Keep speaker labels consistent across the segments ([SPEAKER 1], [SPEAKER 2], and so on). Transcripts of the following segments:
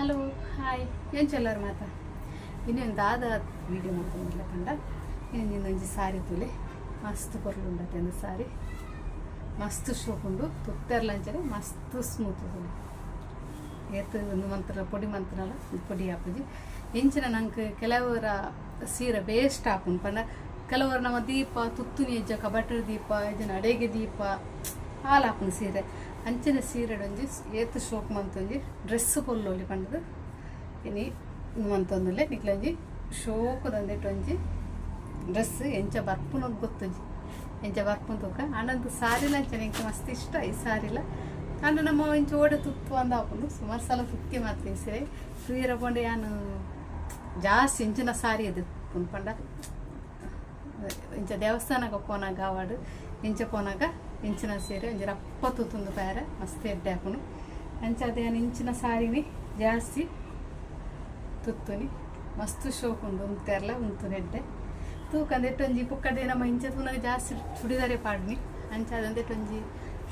[SPEAKER 1] Hello hi ಎಂಚೆಲ್ಲರ್ ಮಾತ ಇನ್ನೊಂದು ದಾದ ವೀಡಿಯೋ ಮಂತೊಂದುಲ್ಲೆ ಪಂಡ ಇನ್ನೊಂಜಿ ಸಾರಿ ತೂಲೆ ಮಸ್ತ್ ಪೊರ್ಲು ಉಂಡು ಸಾರಿ ಮಸ್ತ್ ಶೋಕುಂಡು ತುತ್ತೆರ್ಲ ಅಂಚನೆ ಮಸ್ತ್ ಸ್ಮೂತ್ ತೂಲೆ ಏತ್ ಒಂದು ಮಂತ್ರ ಪೊಡಿ ಮಂತ್ರಲ ಪೊಡಿ ಆಪುಜಿ ಇಂಚಿನ ನಂಕ್ ಕೆಲವರ ಸೀರೆ ವೇಸ್ಟ್ ಆಪುಂಡು ಪಂಡ ಕೆಲವರು ನಮ್ಮ ದೀಪ ತುತ್ತುನಿ ಎಜ್ಜ ಕಬಟರ್ ದೀಪ ಇಜ್ಜನ ಅಡೆಗೆ ದೀಪ ಹಾಲ್ ಆಪುಂಡು ಸೀರೆ ಅಂಚಿನ ಸೀರೆ ಒಂಜಿ ಏತ್ ಶೋಕ್ ಮಂತೊಂಜಿ ಡ್ರೆಸ್ ಪೊಲ್ಲೊಲಿ ಪಂಡದು ಇನಿ ಮಂತೊಂದುಲ್ಲೆ ನಿಕ್ಲೊಂಜಿ ಶೋಕುದಂದಿಟ್ಟು ಒಂಜಿ ಡ್ರೆಸ್ ಎಂಚ ಬರ್ಪುನ ಗೊತ್ತುಂಜಿ ಎಂಚ ಬರ್ಪುನ ತೂಕ ಆಂಡ ಸಾರಿಲ ಅಂಚನೆ ಎಂಕ್ ಮಸ್ತ್ ಇಷ್ಟ ಈ ಸಾರಿಲ ಆಂಡ ನಮ್ಮ ಒಂಚಿ ಓಡೆ ತುತ್ತು ಅಂದ ಆಪುಂಡು ಸುಮಾರು ಸಲ ತುತ್ತಿ ಮಾತ್ರ ಈ ಸೀರೆ ತೂಯರ ಪಂಡ ಯಾನ್ ಜಾಸ್ತಿ ಇಂಚಿನ ಸಾರಿ ಅದು ಪಂಡ ಇಂಚ ದೇವಸ್ಥಾನಕ್ಕೆ ಪೋನಾಗ ಆವಾಡು ಇಂಚ ಪೋನಾಗ ಇಂಚಿನ ಸೀರೆ ಒಂಜಿ ರಪ್ಪ ತೂತುಂದು ಪೇರೆ ಮಸ್ತ್ ಎಡ್ಡೆ ಆಪುಂಡು ಅಂಚ ಅದೇ ಇಂಚಿನ ಸಾರಿನಿ ಜಾಸ್ತಿ ತುತ್ತುನಿ ಮಸ್ತ್ ಶೋಕ್ ಉಂಡು ಉಂತೆರ್ಲ ಉಂತು ಎಡ್ಡೆ ತೂಕ ಒಂಜಿ ಪುಕ್ಕಡೆ ನಮ್ಮ ಇಂಚ ತೂನಗ ಜಾಸ್ತಿ ಚುಡಿದಾರೆ ಪಾಡ್ನಿ ಅಂಚ ಅದಂದೆಟ್ಟೊಂಜಿ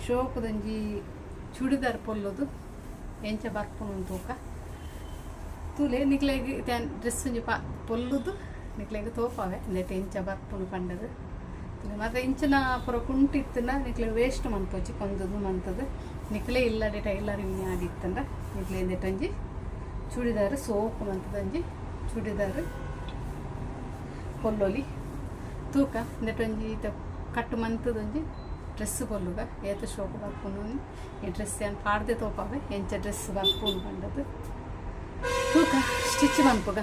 [SPEAKER 1] ಶೋಕುದೊಂಜಿ ಚುಡಿದಾರ್ ಪೊಲ್ಲುದು ಎಂಚ ಬರ್ಪುನು ತೂಕ ತೂಲೆ ನಿಕ್ಲೆಗ್ ಡ್ರೆಸ್ ಒಂಜಿ ಪಾ ಪೊಲ್ಲುದು ನಿಕ್ಲೆಗ್ ತೋಪಾವೆ ಅಂದೆಟ್ ಎಂಚ ಬರ್ಪುನು ಪಂಡದು ಮಾತ್ರ ಇಂಚಿನ ಪೂರ ಕುಂಟು ಇತ್ತುಂಡ ನಿಕ್ಲೆ ವೇಸ್ಟ್ ಮನ್ಪೊಚ್ಚಿ ಕೊಂದುದು ಮಂತದು ನಿಕ್ಲೆ ಇಲ್ಲಡೆ ಟೈಲರಿಂಗ್ ಆದಿತ್ತಂಡ ನಿಕ್ಲೆ ಇಂದೆಟೊಂಜಿ ಚೂಡಿದಾರ್ ಸೋಕು ಮಂತದೊಂಜಿ ಚೂಡಿದಾರ್ ಪೊಲ್ಲೊಲಿ ತೂಕ ಇಂದೆಟೊಂಜಿ ಇತ್ತೆ ಕಟ್ಟು ಮಂತದೊಂಜಿ ಡ್ರೆಸ್ ಪೊಲ್ಲುಗ ಏತ್ ಶೋಕು ಬರ್ಪುಂಡು ಈ ಡ್ರೆಸ್ ಯಾನ್ ಪಾಡ್ದೆ ತೋಪಾವೆ ಎಂಚ ಡ್ರೆಸ್ ಬರ್ಪುಂಡು ಪಂಡದು ತೂಕ ಸ್ಟಿಚ್ ಮನ್ಪುಗ.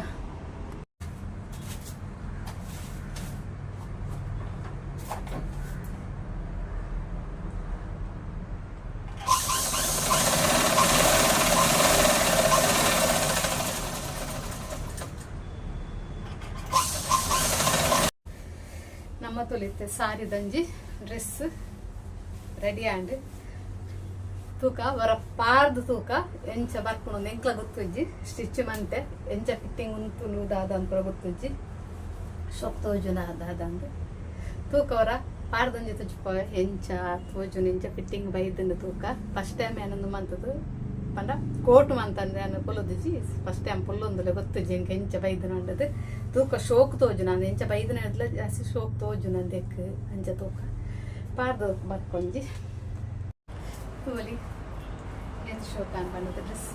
[SPEAKER 1] ನಮ್ಮ ತೊಲಿತೆ ಸಾರಿದಂಜಿ ಡ್ರೆಸ್ ರೆಡಿ ಆಂಡ್ ತೂಕ ವರ ಪಾರ್ದು ತೂಕ ಎಂಚ ಬರ್ಪುಂಡು ಎಂಕ್ಲ ಗೊತ್ತುಜ್ಜಿ ಸ್ಟಿಚ್ ಮಂತೆ ಎಂಚ ಫಿಟ್ಟಿಂಗ್ ಉಂತುಂಡು ದಾದ ಅಂತ ಗೊತ್ತುಜ್ಜಿ ಶೋಕ್ ತೋಜುನ ದಾದ ಅಂದ್ ತೂಕ ವರ ಪಾರ್ದೊಂಜಿ ತೋಜುಪವೆ ಎಂಚ ತೋಜುನ ಎಂಚ ಫಿಟ್ಟಿಂಗ್ ಬೈದುಂಡು ತೂಕ. ಫಸ್ಟ್ ಟೈಮ್ ಏನೊಂದು ಮಂತದು ಪಂಡ ಕೋಟು ಮಂತಂದೆ ಯಾನ್ ಪೊಲ್ಲುದಿಜಿ ಫಸ್ಟ್ ಟೈಮ್ ಪೊಲ್ಲೊಂದುಲೆ ಗೊತ್ತುಜ್ಜಿ ಎಂಕ್ ಎಂಚ ಬೈದುಂಡು ಪಂಡದು ತೂಕ ಶೋಕ್ ತೋಜುನ ಅಂದ್ ಎಂಚ ಬೈದುನ ಜಾಸ್ತಿ ಶೋಕ್ ತೋಜುನ ಅಂದೆಕ್ ಅಂಚ ತೂಕ ಪಾರ್ದು ಬಕ್ಕೊಂಜಿ ತೂವೊಲಿ ಏತ್ ಶೋಕ್ ಆಂಡ್ ಪಂಡದು ಡ್ರೆಸ್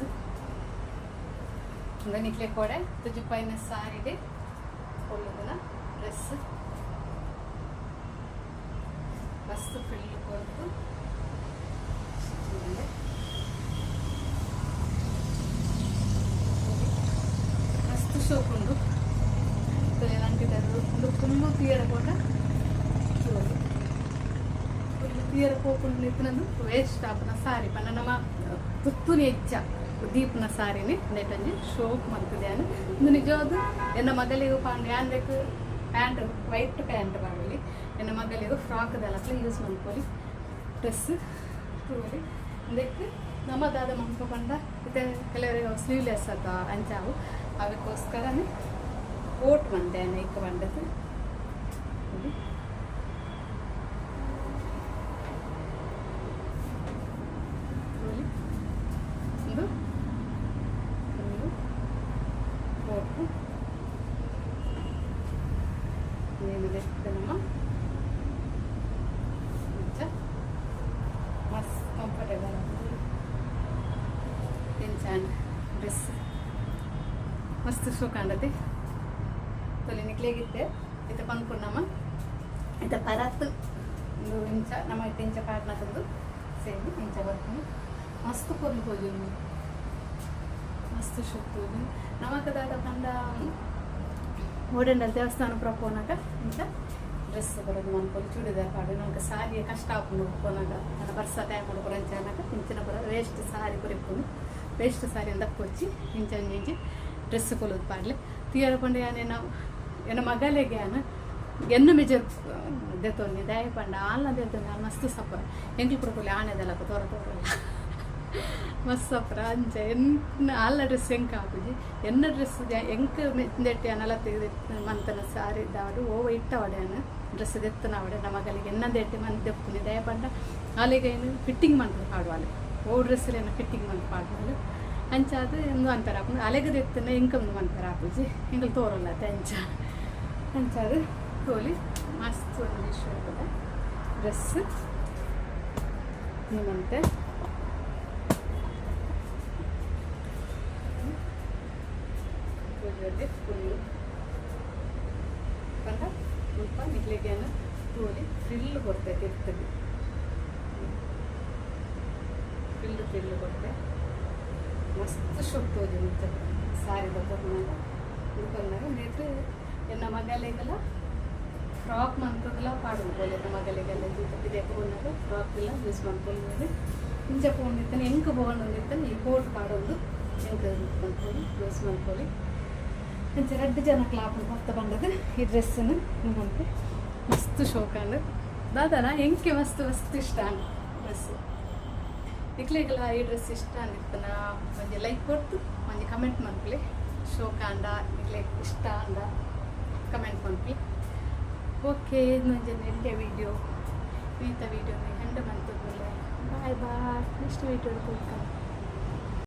[SPEAKER 1] ಉಂದು ನಿಕ್ಲೆ ಕೋಡೆ ತೋಜಿಪಾಯಿನ ಸಾರಿಡ್ ಪೊಲ್ಲುದುನ ಡ್ರೆಸ್ ಮಸ್ತ್ ಫ್ರಿಲ್ ಕೊರ್ದು ಸ್ಟಿಚ್ ಮಸ್ತ್ ಶೋಕ್ ಉಂಡು. ತೂಲೆ ಉಂದು ಫುಲ್ಲು ತೂಯರ ಪೋಂಡ ತೂವೊಲಿ ಫುಲ್ಲು ತೂಯರ ಪೋಪುಂಡು ಇತ್ತಿನಂದು ವೇಸ್ಟ್ ಆಪುನ ಸಾರಿ ಪಂಡ ನಮ ತುತ್ತುನಿ ಎಚ್ಚ ದೀಪುನ ಸಾರಿನಿ ನೆಟೊಂಜಿ ಶೋಕ್ ಮಲ್ತುದು ಯಾನ್. ಉಂದು ನಿಜವಾದ್ ಎನ್ನ ಮಗಲಿಗ್ ಪಾಂಡ ಯಾನ್ ದೆಕ್ ಪ್ಯಾಂಟ್ ವೈಟ್ ಪ್ಯಾಂಟ್ ಪಾಡೊಲಿ, ಎನ್ನ ಮಗಲಿಗ್ ಫ್ರಾಕ್ ದಾಲತ್ಲ ಯೂಸ್ ಮನ್ಪೊಲಿ ಡ್ರೆಸ್ ತೂವೊಲಿ. ಉಂದೆಕ್ ನಮ ದಾದ ಮನ್ಪ ಪಂಡ ಇತ್ತೆ ಕೆಲವೆರೆಗ್ ಅವು ಸ್ಲೀವ್ಲೆಸ್ ಅತ ಅಂಚ ಅವು ಅವೆಕೋಸ್ಕರನೆ ಕೋಟ್ ಮಂತೆ ಯಾನ್ ಐಕ್ ಪಂಡದ್. ತೂವೊಲಿ ಉಂದು ಫುಲ್ಲು ಕೋಟು ಉಂದೆನ್ ದೆತ್ತ್ ನಮ ಅಂಚ ಮಸ್ತ್ ಕಂಫರ್ಟೇಬಲ್ ಎಂಚ ಆಂಡ್ ಡ್ರೆಸ್ ಮಸ್ತ್ ಶೋಕ್ ಆಂಡತೆ. ತೂಲೆ ನಿಕ್ಲೆಗ್ ಇತ್ತೆ ಇತ್ತೆ ಪನ್ಪುಂಡು ನಮ ಇತ್ತೆ ಪರತ್ ಉಂದು ಇಂಚ ನಮ ಇತ್ತೆ ಇಂಚ ಪಾಡ್ನತುಂದು ಸೇಮ್ ಇಂಚ ಬರ್ಪುಂಡು. ಮಸ್ತ್ ಪೊರ್ಲು ತೋಜುಂಡು, ಮಸ್ತ್ ಶೋಕ್ ತೋಜುಂಡು. ನಮಕ್ ದಾದ ಪಂಡ ಓಡಂಡಲ್ ದೇವಸ್ಥಾನ ಪೂರ ಪೋನಗ ಇಂಚ ಡ್ರೆಸ್ ಪೂರ ಮನ್ಪೊಲಿ, ಚೂಡಿದಾರ್ ಪಾಡ್ ನಮಕ್ ಸಾರಿ ಕಷ್ಟ ಆಪುಂಡು ಪೋನಗ. ನನ ಬರ್ಸ ಟೈಮ್ ಪೂರ ಅಂಚ ಆನಗ ಇಂಚಿನ ಪೂರ ವೇಸ್ಟ್ ಸಾರಿ ಪೂರ ಇಪ್ಪುಂಡು. ವೇಸ್ಟ್ ಸಾರಿ ದಕ್ಕೊಚ್ಚಿ ಇಂಚ ಒಂಜಿ ಡ್ರೆಸ್ ಪೊಲುದು ಪಾಡ್ಲೆ. ತೂಯರ ಪಂಡ ಯಾನ್ ಎನ್ನ ಎನ್ನ ಮಗಲೆಗ್ ಯಾನ್ ಎನ್ನ ಮೆಜರ್ ದೆತೊನ್ನಿ. ದಾಯೆ ಪಂಡ ಆಲ್ನ ದೆತೊನ್ನಿ ಆಲ್ ಮಸ್ತ್ ಸಪ್ಪರ ಎಂಕ್ಲು ಪೂರ ಪೋಲಿ ಆಣೆದಲಕ ತೋರ ತೋರಲ್ಲ ಮಸ್ತ್ ಸಪ್ಪರ. ಅಂಚ ಎನ್ನ ಆಲ್ನ ಡ್ರೆಸ್ ಎಂಕ್ ಆಪುಜಿ. ಎನ್ನ ಡ್ರೆಸ್ ಎಂಕ್ ಇಂದೆಟ್ ಯಾನ್ ಅಲತ್ ಮಂತನ ಸಾರಿ ದಾವಡ್ ಒವ ಇಟ್ಟವಡೆ ಯಾನ್ ಡ್ರೆಸ್ ದೆತ್ತುನವಡೆ ಎನ್ನ ಮಗಲಿಗೆ ಎನ್ನ ದೆಟ್ಟಿ ಮಂತ್ ದೆಪ್ಪುನಿ. ದಾಯೆ ಪಂಡ ಆಲೆಗ್ ಐನ್ ಫಿಟ್ಟಿಂಗ್ ಮನ್ಪುದು ಪಾಡುವಾಲ್, ಒವು ಡ್ರೆಸ್ ಲೆನ ಫಿಟ್ಟಿಂಗ್ ಮನ್ಪು ಪಾಡುವಾಲ್. ಅಂಚಾದ ಇಂದು ಮನ್ಪೆರ ಆಪುಂಡು ಅಲೆಗದ ಎತ್ತನ ಎಂಕಂದು ಮನ್ಪೆರ ಆಪುಜಿ ಎಂಕಲ್ ತೋರಲ್ಲತ್ತೆ ಅಂಚ ಅಂಚಾದ ತೋಲಿ ಮಸ್ತ್ ಒಂಜಿ ಶೋಕದ ಡ್ರೆಸ್ ನಿಮ್ಮಂತೆ ಫುಲ್ಲು ಪಂಡ ಮುಲ್ಪ ನಿಕ್ಲೆಗೇನ ತೋಲಿ ಫ್ರಿಲ್ ಕೊಡ್ತೆ ತಿರ್ತದೆ ಫ್ರಿಲ್ ಫ್ರಿಲ್ ಕೊಡ್ತೆ ಮಸ್ತ್ ಶೋಕ್ ತೋಜಿ ಮುಂಚೆ ಸಾರಿದ ಕೊರ್ನಾಗ ಉಳ್ಕೊಂಡಾಗ ನೇತ್ರ ಎನ್ನ ಮಗಲಿಗೆಲ್ಲ ಫ್ರಾಕ್ ಮಂತದಲ ಪಾಡು ಪೋಲೆ ಎನ್ನ ಮಗಲಿಗೆಲ್ಲ ಪಿದೆ ಪೋನಾಗ ಫ್ರಾಕ್ ಎಲ್ಲ ಯೂಸ್ ಮಾಡ್ಕೊಂಡು ಇಂಚ ಪೋಂದಿತ್ತಾನೆ ಎಂಕ್ ಪೋವೊಂದಿತ್ತಾನೆ ಈ ಕೋಟ್ ಪಾಡೊಂದು ಎಂಕ್ ಮನ್ಪೊಲಿ ಯೂಸ್ ಮನ್ಪೊಲಿ ಅಂಚ ರಡ್ಡ್ ಜನ ಕ್ಲಾಪುಂಡು ಪೊತ್ತ ಬಂದದ್ದು ಈ ಡ್ರೆಸ್ಸನ್ನು ನಿಮ್ಮಂತೆ ಮಸ್ತ್ ಶೋಕಾಂಡ್ ದಾದನ ಎಂಕೆ ಮಸ್ತ್ ಮಸ್ತ್ ಇಷ್ಟ ಆಂಡ್ ಡ್ರೆಸ್. ನಿಕ್ಲೆಗ್ಲ ಈ ಡ್ರೆಸ್ ಇಷ್ಟ ಅಂದಿತ್ತನ ಒಂಜಿ ಲೈಕ್ ಕೊರ್ತು ಒಂಜಿ ಕಮೆಂಟ್ ಮನ್ಪುಲೆ. ಶೋಕಾಂಡ ನಿಕ್ಲೆ ಇಷ್ಟ ಆಂಡ ಕಮೆಂಟ್ ಮನ್ಪುಲೆ. ಓಕೆ, ಇನ್ನೊಂಜಿ ಎಡ್ಡೆ ವಿಡಿಯೋ ಈತ ವಿಡಿಯೋ ಹೆಂಡ ಮಂತುಲೆ. ಬಾಯ್ ಬಾಯ್, ನೆಕ್ಸ್ಟ್ ವಿಡಿಯೋ ತೂಕ.